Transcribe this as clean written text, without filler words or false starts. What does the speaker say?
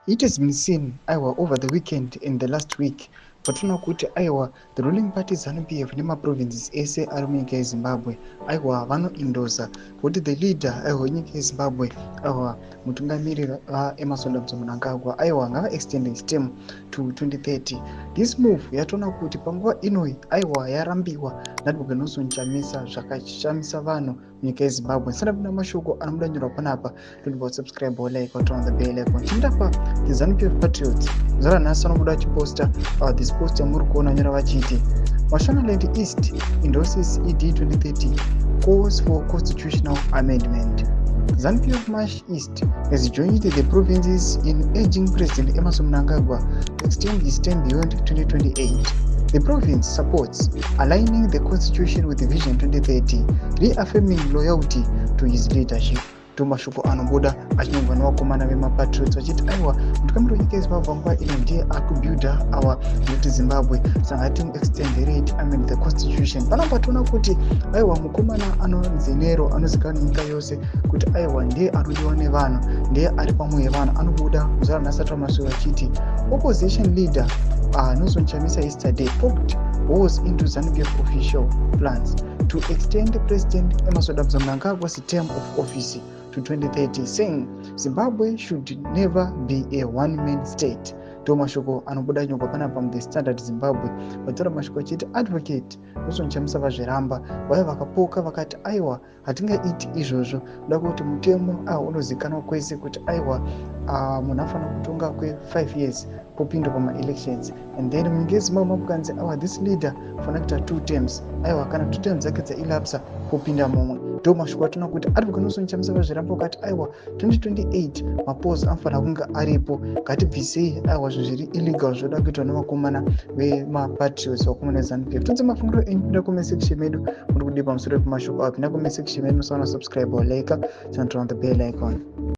It has been seen, aiwa, over the weekend and the last week, patinoona kuti, aiwa, the ruling party ZANU PF nemaprovinces ese ari munyika yeZimbabwe, aiwa, vanoendorsa kuti the leader, aiwa, wenyika yeZimbabwe, aiwa, mutungamiriri vaEmmerson Dambudzo Mnangagwa, aiwa, ngavaextend his term to 2030. This move yatoona kuti panguva inoi, aiwa, yarambiwa naAdvocate Nelson Chamisa, zvakashamisa vanhu munyika yeZimbabwe. Ndisati ndapinda mashoko anobuda nyorwa panapa, don't forget subscribe or like or turn on the bell icon. Chienda pa the ZANU PF patriots, zuva ranhasi vanobuda vachiposta this post yamuri kuona nyora vachiti, "Mashonaland East endorses ED 2030, calls for constitutional amendment." ZANU-PF Mash East has joined the provinces in urging President Emmerson Mnangagwa to extend his term beyond 2028. The province supports aligning the constitution with the Vision 2030, reaffirming loyalty to his leadership. Ndo mashoko anobuda achinyorwa nevakomana vemapatriots vachiti, aiwa, mutungamiri wenyika yeZimbabwe nguva ino ndiye akubuilda our great Zimbabwe, saka ngatimuextenderate, amend the constitution. Panapa toona kuti, aiwa, mukomana anonzi Nero, anozivikanwa nenyika yose kuti, aiwa, ndiye anodiwa nevanhu, ndiye ari pamwe yevanhu, anobuda zuva ranhasi ataura mashoko achiti, "Opposition leader Nelson Chamisa yesterday poked holes into ZANU-PF official plans to extend President Emmerson Dambudzo Mnangagwa's term of office to 2030, saying Zimbabwe should never be a one-man state." Ndo mashoko anobuda nyorwa panapa muThe Standard Zimbabwe. Vataura mashoko achiti Advocate Nelson Chamisa vazviramba, vaiva vakapoka vakati, aiwa, hatingaiti izvozvo, kuda kuti mutemo, aiwa, unozikanwa kwese kuti, aiwa, munhu anofanira kutonga kwe5 years, popindwa pamaelections, and then munyika yeZimbabwe mabukanzi, aiwa, this leader fanira kuita two terms, aiwa, kana two terms dzake dzaelapsa, popinda mumwe. Ndo mashoko atinoona kuti Advocate Nelson Chamisa vazviramba, vakati, aiwa, 2028 mapolls anofanira kunge aripo, ngatibvisei, aiwa, zvinhu zviri illegal zvoda kuitwa nevakomana vemapatriots, vakomana veZANU PF. Tonze mafungiro enyu, pinda comment section medu. Muri kudii pamusoro pemashoko apo? Pinda comment section medu, musaona subscribe or like, turn on the bell icon.